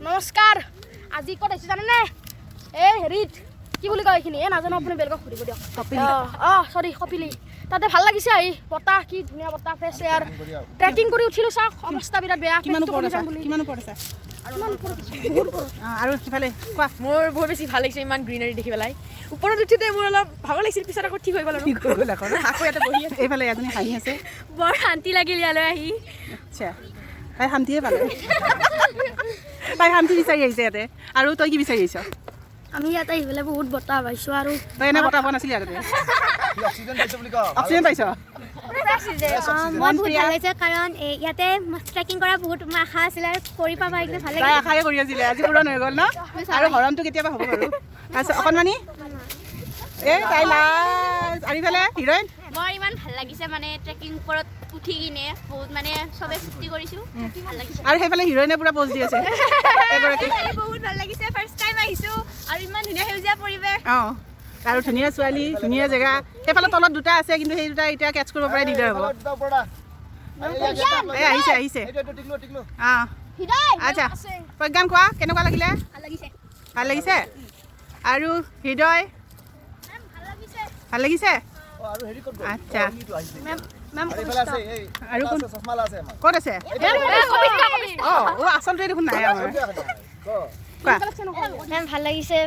নমস্কাৰ। আজি ক'ত আহিছোঁ জানেনে? এই হেৰিত, কি বুলি কয় এইখিনি, এই নাজানো, আপুনি বেলেগক সুধিব দিয়ক। অঁ, চৰি, কপিলি। তাতে ভাল লাগিছে আহি, বতাহ কি ধুনীয়া বতাহ, ফ্ৰেছ এয়াৰ। ট্ৰেকিং কৰি উঠিলোঁ, চাওক অৱস্থা বিৰাট বেয়া। কিমান পেটটো ওপৰত কমি আছা? যাম বুলি। কিমান ওপৰত আছা? কিমান ওপৰত আছোঁ? বহুত ওপৰত। আৰু সিফালে কোৱা। মোৰ বহুত বেছি ভাল লাগিছে, ইমান গ্ৰীনাৰী দেখি পেলাই। ওপৰত উঠোতে মোৰ অলপ ভাগৰ লাগিছিল, পিছত আকৌ ঠিক হৈ গ'ল আৰু। ঠিক হৈ গ'ল আকৌ ন? আকৌ ইয়াতে বহি আছোঁ। এইফালে এজনী হাঁহি আছে। বৰ শান্তি লাগিল ইয়ালৈ আহি। আচ্ছা, তাই শান্তিয়ে পালে, তাই শান্তি বিচাৰি আহিছে ইয়াতে। আৰু তই কি বিচাৰি আহিছ? আমি ইয়াত আহি পেলাই বহুত বতাহ পাইছোঁ আৰু তই এনে বতাহ পোৱা নাছিলি আগতে? অক্সিজেন পাইছো বুলি কওঁ। অক্সিজেন পাইছ। মোৰ বহুত ভাল লাগিছে, কাৰণ ইয়াতে ট্ৰেকিং কৰা বহুত আশা আছিলে আৰু কৰি পাবা কিনে ভাল তাই লাগিছে। আশায়ে কৰি আছিলে, আজি পূৰণ হৈ গ'ল ন? আৰু হৰণটো কেতিয়াবা হ'ব বাৰু। তাৰপিছত অকণমানি এই তাই লাজ। আৰু ইফালে হিৰইন। মোৰ ইমান ভাল লাগিছে, মানে ট্ৰেকিং ওপৰত উঠি কিনে বহুত মানে চবে ফূৰ্তি কৰিছোঁ, ভাল লাগিছে। আৰু সেইফালে হিৰইনে পুৰা প'জ দি আছে এগৰাকী। বহুত ভাল লাগিছে, ফাৰ্ষ্ট টাইম আহিছোঁ আৰু ইমান ধুনীয়া সেউজীয়া পৰিৱেশ। অঁ, আৰু ধুনীয়া ছোৱালী, ধুনীয়া জেগা। সেইফালে তলত দুটা আছে, কিন্তু সেই দুটা এতিয়া কেটচ কৰিব পৰাই দিগদাৰ হ'ব। এই আহিছে, আহিছে। অঁ, আচ্ছা, প্ৰজ্ঞান কোৱা, কেনেকুৱা লাগিলে? ভাল লাগিছে। ভাল লাগিছে। আৰু হৃদয়? ভাল লাগিছে। আচ্ছা। আৰু কোন ক'ত আছে? অঁ, অ', আচলটোৱে দেখোন নাই আমাৰ। কোৱা। মেম, ভাল লাগিছে,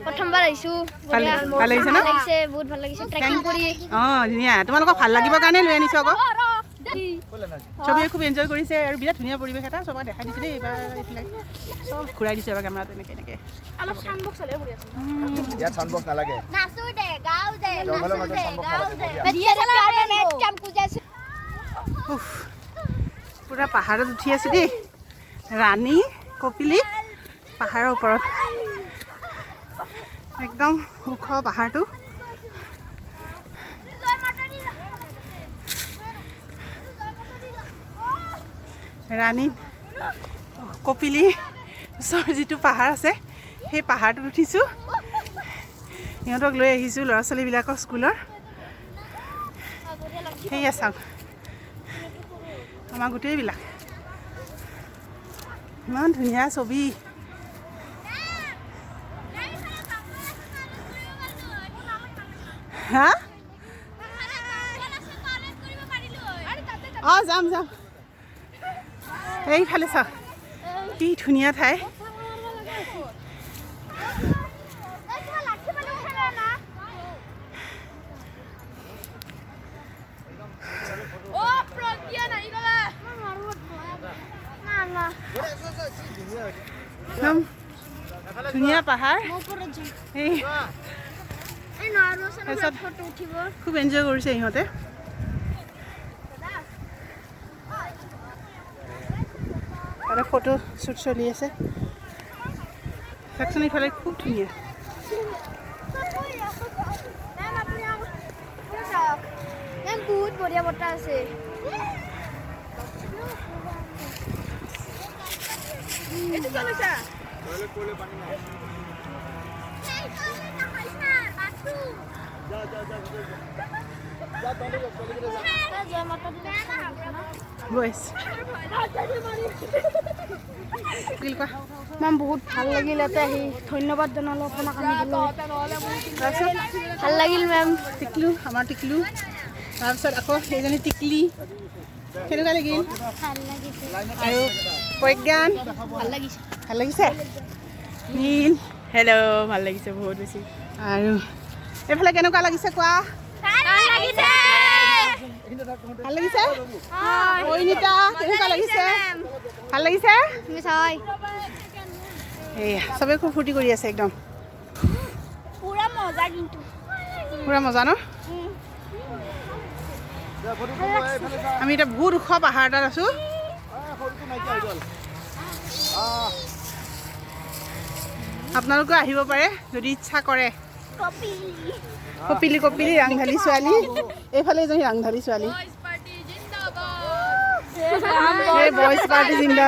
প্ৰথমবাৰ আহিছোঁ। ভাল লাগিছে ন? লাগিছে, বহুত ভাল লাগিছে ট্ৰেকিং কৰি। অঁ, ধুনীয়া। তোমালোকক ভাল লাগিবৰ কাৰণে লৈ আনিছোঁ আকৌ। চবেই খুব এনজয় কৰিছে আৰু বিৰাট ধুনীয়া পৰিৱেশ এটা চবকে দেখাই দিছোঁ দেই। এইবাৰ এইবিলাক চব ঘূৰাই দিছোঁ এবাৰ কেমেৰাত এনেকৈ এনেকৈ। অলপ চাউণ্ড বক্স হ'লে বঢ়িয়া আছিল। ইয়াত চাউণ্ড বক্স নালাগে। নাচো দে, গাওঁ দে। জংঘলৰ মাজত চাউণ্ড বক্স নালাগে, বঢ়িয়া। উফ, পূৰা পাহাৰত উঠি আছোঁ দেই। ৰাণী কপিলি পাহাৰৰ ওপৰত, একদম ওখ পাহাৰটো। ৰাণী কপিলি ওচৰৰ যিটো পাহাৰ আছে, সেই পাহাৰটোত উঠিছোঁ। সিহঁতক লৈ আহিছোঁ, ল'ৰা ছোৱালীবিলাকক স্কুলৰ। সেয়া চাওক, আমাৰ গোটেইবিলাক ইমান ধুনীয়া ছবি। হা, অঁ, যাম যাম। এইফালে চাওক, কি ধুনীয়া ঠাই। একদম ধুনীয়া পাহাৰ এই। তাৰপিছত খুব এনজয় কৰিছে ইহঁতে। তাতে ফটো শ্বুট চলি আছে। চাওকচোন, ইফালে খুব ধুনীয়া। বহুত বঢ়িয়া বতাহ আছে। গৈ আছে। কোৱা। মেম, বহুত ভাল লাগিল ইয়াতে আহি। ধন্যবাদ জনালোঁ আপোনাক আনিবলৈ। তাৰপিছত? ভাল লাগিল মেম। টিকলু, আমাৰ টিকলু। তাৰপিছত আকৌ সেইজনী টিকলি। কেনেকুৱা লাগিল? ভাল লাগিছে। আৰু প্ৰজ্ঞান? ভাল লাগিছে। ভাল লাগিছে। নীল? হেল্ল', ভাল লাগিছে বহুত বেছি। আৰু এইফালে কেনেকুৱা লাগিছে কোৱা? ভাল লাগিছে। ভাল লাগিছে। পৰিণীতা, কেনেকুৱা লাগিছে? ভাল লাগিছে। হয়। এইয়া চবেই খুব ফূৰ্তি কৰি আছে একদম। পুৰা মজা কিন্তু। পুৰা মজা ন? আমি এতিয়া বহুত ওখ পাহাৰ এটাত আছোঁ। আপোনালোকেও আহিব পাৰে যদি ইচ্ছা কৰে। কপিলি, কপিলি ৰাংঢালী ছোৱালী। এইফালে এজনী ৰাংঢালী ছোৱালী। এই বইজ পাৰ্টি জিন্দা।